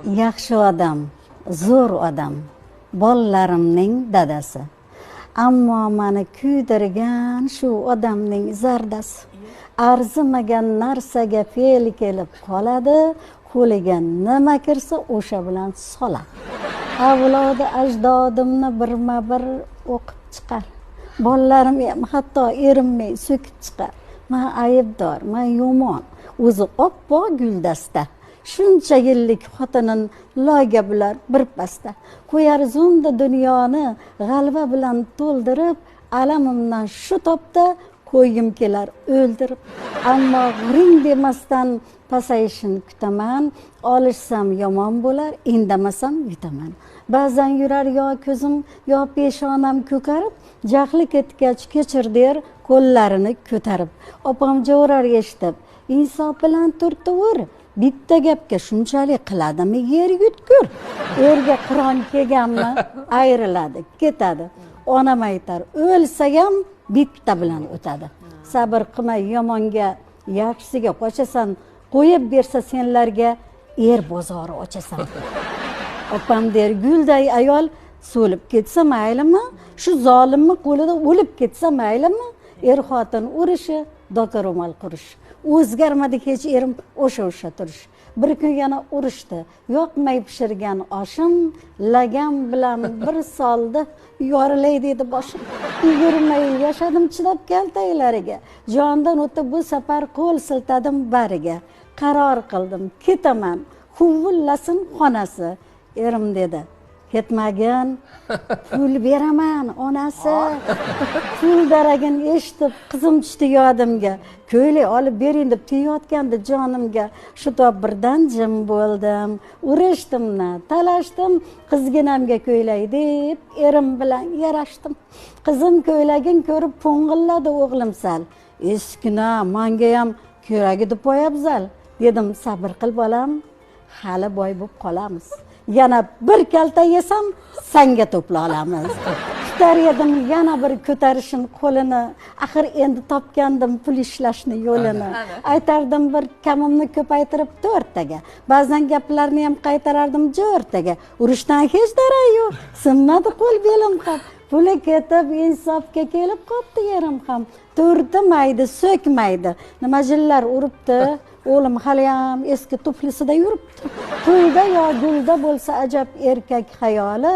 Yaxshi odam, zo'r odam, bolalarimning dadasi. Ammo mani kuydirgan shu odamning zardasi. Arzimagan narsaga fe'l kelib qoladi, qo'liga nima kirsa o'sha bilan soladi. Avlodi ajdodimni birma-bir o'qib chiqar. Bolalarim ham hatto erinmay so'kib chiqar. Man aybdor, man yomon, o'zi oppoq guldasta. Shuncha yillik xotinin loyga bular bir pasda. Qo'yar zumda dunyoni g'alva bilan to'ldirib, alamimdan shu topda qo'ygim kelar o'ldirib. Ammo g'ring demasdan pasayishini kutaman, olishsam yomon bo'lar, indamasam yutaman. Ba'zan yurar yo ko'zim yo peshonam ko'karib, jahli ketgach kechir der qo'llarini ko'tarib. Opam jo'rar eshitib, insof bilan turtivur, bitta gapga shunchalik qiladimi yer yutkur. Erga qiron kelganmi ayriladi, ketadi. Onam aytar, o'lsa ham bitta bilan o'tadi. Sabr qilmay yomonga, yaxshisiga qochasan, qo'yib bersa senlarga er bozori ochasan. Opam der, gulday ayol so'lib ketsa maylimi, shu zolimni qo'lida o'lib ketsa maylimi? Er xotin urushi, doka ro'mol qurish. O'zgarmadi hech erim, o'sha turish. Bir kun yana urushdi, yoqmay pishirgan oshim, lagam bilan bir soldi, yorilay dedi boshim. 20 yil yashadim chidab kaltaklariga, jondan o'tib bu safar qo'l siltadim bariga. Qaror qildim, ketaman, huvillasin xonasi. Erim dedi, ketmagin, pul beraman onasi. Pul daragini eshitib qizim tushdi yodimga, ko'ylak olib bering deb tegayotgandi jonimga. Shu tob birdan jim bo'ldim, urishdim-na, talashdim, qizginamga ko'ylak deb erim bilan yarashdim. Qizim ko'ylagin ko'rib po'ng'illadi o'g'lim sal. Eskina, manga ham kerak edi poyabzal. Dedim, sabr qil bolam, hali boy bo'lib qolamiz. Yana bir kalta yesam sanga to'pla olamiz. Kutar edim yana bir ko'tarishin qo'lini, axir endi topgandim pul ishlashni yo'lini. Aytardim bir kamimni ko'paytirib 4taga. Ba'zan gaplarni ham qaytarardim jo'rtaga. Urushdan hech darak yo'q, sinmadi qo'l belim ham. Puli ketib insofga kelib qopti yerim ham. Turdimaydi, so'kmaydi. Nima jillar uribdi, o'g'lim haliyam eski tuflisida yuribdi. Pulda yo gulda bo'lsa ajab erkak xayoli,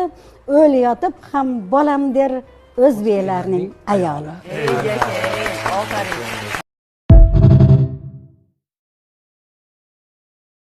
o'layotib ham bolam der o'zbeklarning ayoli. Ofarin.